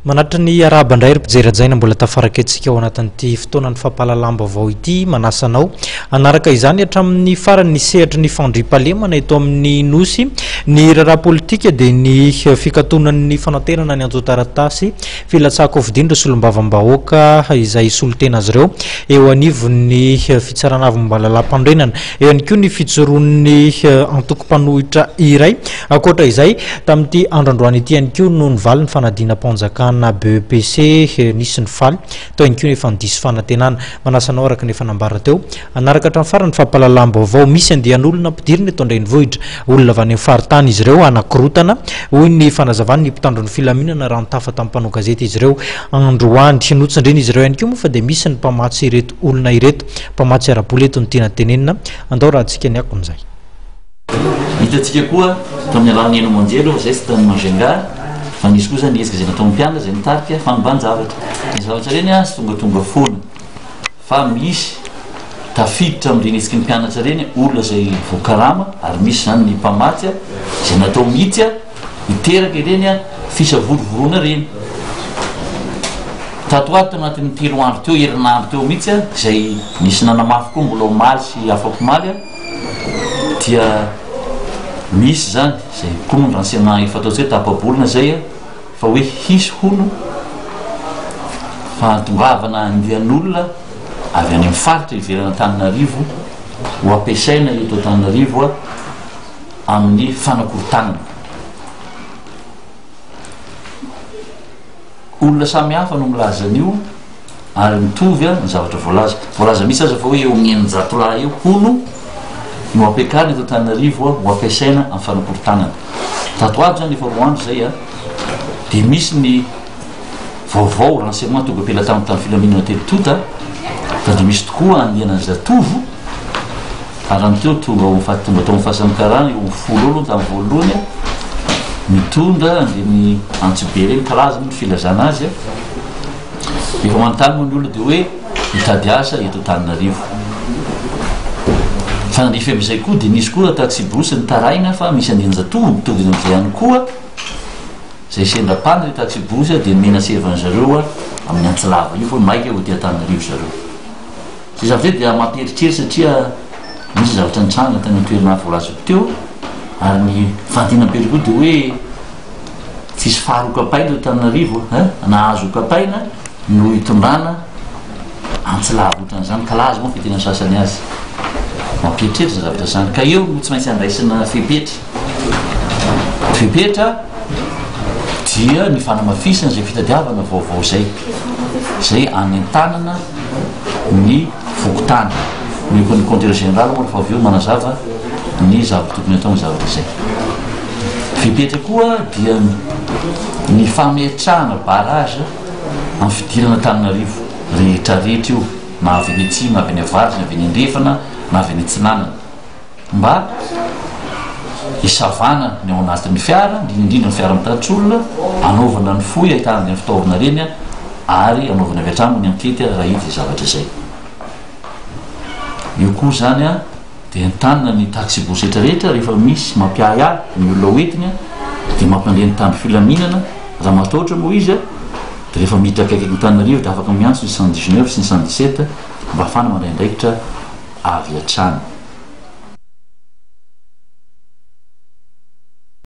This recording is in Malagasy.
Manatitra ny arahaba indray ry mpijery hajaina mbola tafaraka antsika ao anatin'ity fotoanan'ny fampahalalam-baovao ity. Manasa anao hanaraka izany hatramin'ny farany ny sehatry ny fandriampahalemana eto amin'ny Nosy. Ny raharaha politika dia ny fikatonan'ny fanaterana ny antontan-taratasy filatsahan-kofidin'ireo solombavambahoaka izay hisolo tena azy ireo eo anivon'ny fitsarana avo momba ny lalàmpanorenana. Eo ihany koa ny fijoroan'ny antoko mpanohitra iray. Ankoatra izay, tamin'ity andro androany ity ihany koa no nivaly ny fanadinam-panjakana BEPC, nisy ny faly, tao ihany koa ny efa nidiso fanantenana. Manasa anao araka ny efa nambara teo, hanaraka hatramin'ny farany ny fampahalalam-baovao. Misy andian'olona ampidirina eto an-drenivohitra, olona avy any amin'ny faritany izy ireo, hanakorotana, hoy ny fanazavan'ny mpitandro ny filaminana raha nitafa tamin'ny mpanao gazety izy ireo androany. Notsindrin'izy ireo ihany koa moa fa dia misy ny mpamatsy ireto olona ireto, mpamatsy ara-bola eto no tiana tenenina. Andao rahantsika ny akon'izay. Hitantsika koa tamin'ny alalan'ny haino aman-jery aloha izay tsy tany Majunga fa nisy koa izany hetsika izay nataon'ny mpianatra izay nitarika fanomban-javatra. Ny zavatra ireny tsy tongatonga foana fa misy tafiditra amin'ireny hetsiky ny mpianatra ireny olona izay voakarama ary misy izany ny mpamatsy izay natao mihitsy hiteraka ireny fisavorovoroana ireny. Tato ho ato tao anatin'ny telo andro teo, herinandro teo mihitsy izay nisy nanamafy koa mbola omaly sy afakomaly dia misy izany izay koa moa ny renseignement efa ataontsika hoe tapa-bolana izay fa hoe hisy hono fahatongavana andian'olona avy any amin'ny faritra ivelan'Antananarivo ho ampiasaina eto Antananarivo amin'ny fanakorontanana. Olona samy hafa no milaza an'io ary mitovy ny zavatra voalaza. Voalaza mihitsy aza fa hoe eo amin'ny 600 lahy eo hono no ampiakarina eto Antananarivo ho ampiasaina amin'ny fanakorontanana. Tato ato izany efa roa andro izay dia misy ny vaovao, renseignement tonga am-pelatanana tamin'ny filaminana telo tonta fa dia misy tokoa andiana zatovo Farany teo tonga ao amin'ny tonga tao amin'ny fasan'ny karana eo amin'ny folo eo aloha tamin'ny voalohany mitondra an'ireny antsibe ireny kalaza moa ny filazana azy efa manontany moa ny olona dia hoe hitady asa eto Antananarivo fa nandrify amin'izay koa dia nisy koa taksiborosy nitaraina fa misy andian-jatovo mitovy amin'izay ihany koa izay sendra mpandry ny taksiborosy dia nomena sevan'ny zareo amin'ny antsilava io fa maika ho aty Antananarivo zareo. Izay zavatra izay dia mampieritreritra satria misy zavatra nitranga tany amin'ny toerana voalazako teo ary ny fandinam-pery koa dia hoe tsisy fary ho kapaina eto Antananarivo eh, na azo ho kapaina no hitondrana antsy lava ohatran'izany, kalaza moa fitenenan'ny sasany azy. Mampieritreritra izany zavatra izany ka eo no tsy maintsy andraisana fepetra. Fepetra dia ny fanamafisana izay fitadiavana vaovao izay, izay anentanana ny fokontany. Omeko ny compteur général moa rehefa avy eo manazava ny zavatra tokony atao ny zavatra izay. Fepetra koa dia ny fametrahana barrage amin'ny fidirana Antananarivo rehetra rehetra io na avy any atsimo na avy any avaratra na avy any andrefana na avy any atsinanana. mba hisavana ny ao anatin'ny fiara, indrindra indrindra ny fiara mitatitra olona, hanaovana ny fohy ahitana an'ireny fitaovana ireny ary hanaovana avy hatrany ny ankety raha hita izay zavatra izay. Io koa izany dia entanina ny taxi-brousse rehetra rehetra rehefa misy mampiahiahy ny olona hoentiny dia mampandre ny mpitandro filaminana, raha matahotra moa izy dia rehefa miditra akaiky an'Antananarivo dia afaka miantso ny 119 sy ny 117 mba hahafahana mandray andraikitra avy hatrany.